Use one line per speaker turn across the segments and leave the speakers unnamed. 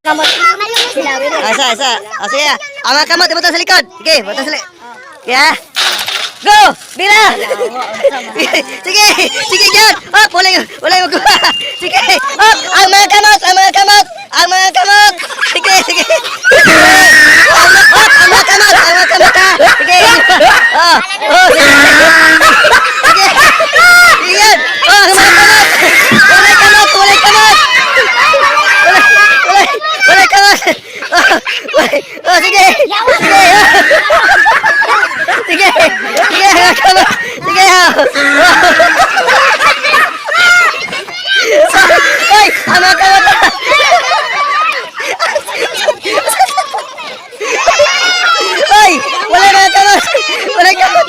Kamot.
Ah, isa, isa. Ah, sige. Ang mga kamot, ibutang sa likod. Sige, ibutang sa likod. Sige, ah. Go! Bira! Sige! Sige, dyan! Up! Wala yung, wala yung magkuha! Sige! Up! Ang mga kamot! Ang mga kamot! Ang mga kamot! Sige, sige! Up! Ang mga kamot! Ang mga kamot, ha! Sige! Oh, oh, sige! Sige! Sige yan! Oh, ang mga kamot! Walay kamot! Walay kamot! Walay, walay, walay kamot! Oh, walay, oh, sige! Sige! Sige! Sige, ang kamot! Sige! Oh. Ay! Ang mga kamot! Ay! Wala na kamot! Wala kamot!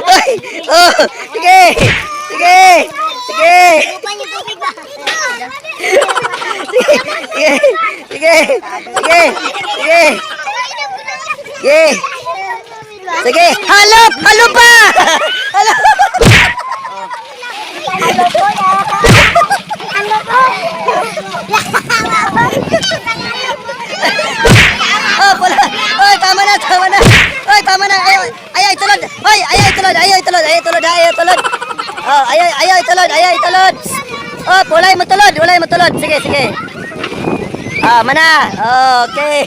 Ay! Oh! Sige! Sige! Sige! Sige! Sige! Sige! Sige! Sige! Sige! Halop! Halop pa! Halop! Oh, wala. Oy, tama na, tama na. Oy, tama na. Ayaw, ayaw itulod. Oy, ayaw itulod, ayaw itulod, ayaw itulod, ayaw itulod. Oh, ayaw, ayaw itulod, ayaw itulod. Oh, walay mo tulod, walay mo tulod. Sige, sige. Ah, mana. Okay.